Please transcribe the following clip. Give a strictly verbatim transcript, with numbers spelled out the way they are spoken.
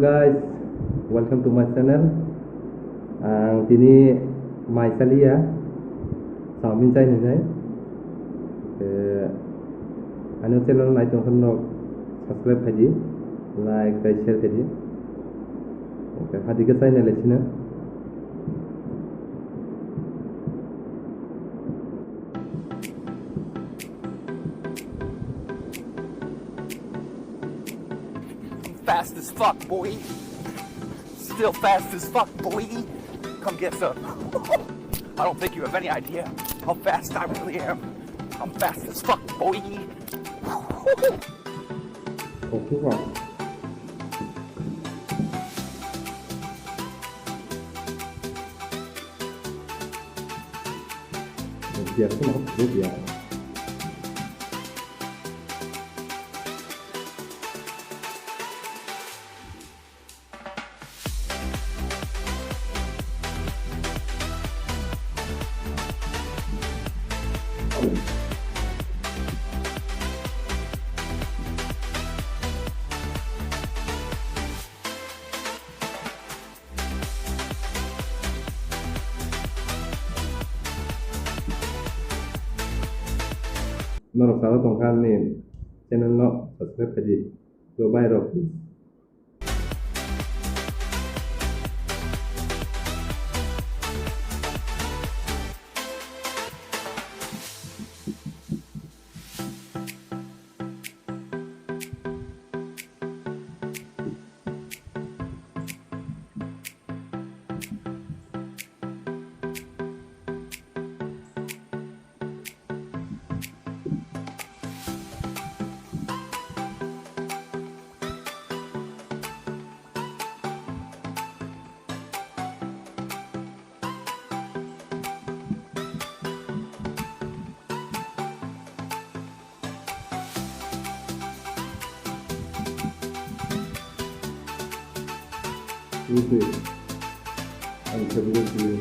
Guys, welcome to my channel. Ang tini mai chaliya, chowmin chai nai. Ani channel nai tong khe nok subscribe khai di, like tei share khai di. Okay, hadi khe chai nai lai sino. Fast as fuck, boy. Still fast as fuck, boy. Come get some. I don't think you have any idea how fast I really am. I'm fast as fuck, boy. Norok chalo tongkha ani channel no subscribe khai di. So bye rok, please. Tuesday, ang February.